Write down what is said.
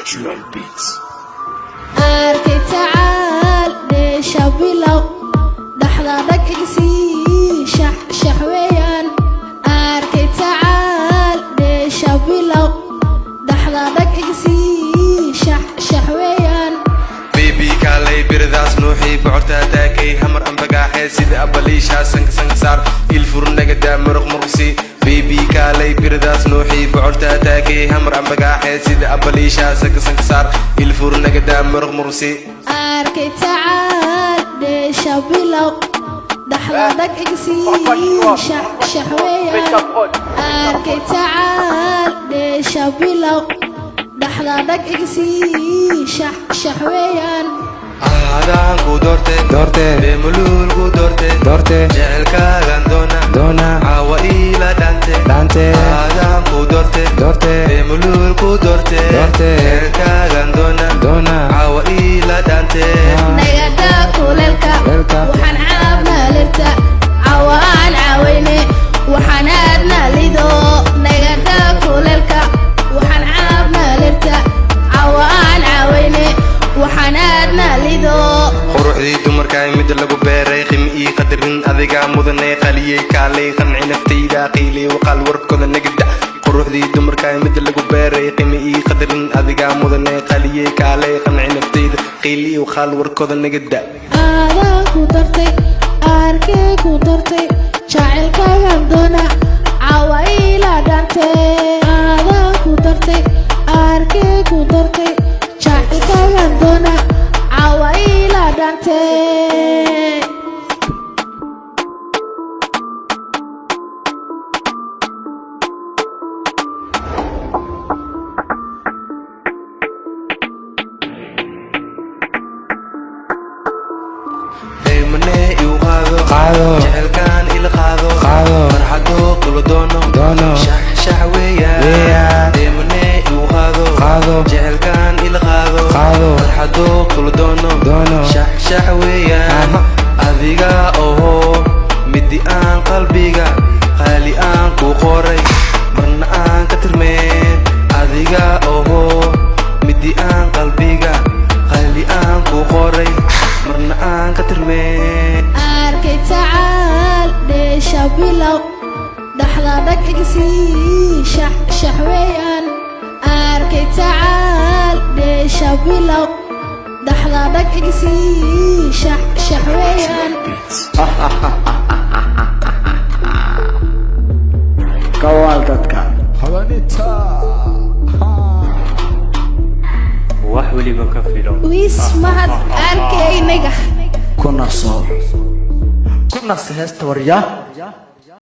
Actual Beats. Arkay tacaal, dheesha bilow, dhaxda dhag igsii, shax shax weeyaan. Arkay tacaal, dheesha bilow, dhaxda dhag igsii, shax shax weeyaan. Baby, kaalay, biradaas nuuxii, bocortaa taakay, hamar ambagaaxee, sida abaliishaa, sanka sanka saar, ilfur nagadaa, muruq muruqsi. Baby, kaalay, biradaas nuuxii, bocortaa taakay, hamar ambagaaxee, sida abaliishaa, sanka sanka saar, ilfur nagadaa, muruq muruqsi. Arkay tacaal, dheesha bilow, dhaxda dhag igsii, shax shax weeyaan. Arkay tacaal, dheesha bilow, dhaxda dhag igsii, shax shax weeyaan. Aadaan ku doorte. Doorte. Beemuluul ku doorte. Doorte. Jecelkaagan doona. Doona. Caawa iila dhaante. Dhaante. Aadaan ku doorte. Doorte. Beemuluul ku doorte. Doorte. Jecelkaagan doona. Doona. Caawa iila dhaante. Nagada kuleelka. Kuleelka. Waxaan caabnaa lirta, cawa aan caawayne, waxaan aadnaa lido. Nagada kuleelka, waxaan caabnaa lirta, cawa aan caawayne, waxaan aadnaa lido. Quruxdii dumarkaay, midda lagu beeray, qimi ii qadarin adigaa mudanay, qaliyey, kaalay, qanci naftayda, qiilay waqaal, warkooda nagada. Quruxdii dumarkaay, midda lagu beeray, qimi ii qadarin adigaa mudanay, qaliyey, kaalay, qanci naftayda, qiili waqaal, warkooda nagada. Aadaan ku dartay, arkay ku dartay, jacaylkaagan doona, cawa ila dhante. Aadaan ku dartay, arkay ku dartay, jacaylkaagan doona, cawa ila dhante. Deymane iu qaado. Qaado. Jecelkaan ila qaado. Qaado. Farxado kula doono. Doono. Shax shax weeyaan. Weeyaan. Deymane iu qaado. Qaado. Jecelkaan ila qaado. Qaado. Farxado kula doono. Doono. Shax shax weeyaan. Adiga oho midi aan qalbiga qaali aan ku qoray, marna aan ka tirmeen. Adiga oho midi aan qalbiga qaali aan ku qoray, marna aan ka tirmeen. Arkay tacaal, dheesha bilow, dhaxda dhag igsii, shax shax weeyaan. Arkay tacaal, dheesha bilow, dhaxda dhag igsii, shax shax weeyaan. Beats. Kawaal dadka. Hadanita. Wax weliba ka filo. Wiis mahad arkaynaga. Ku naso, ku naso heesta, waryaa.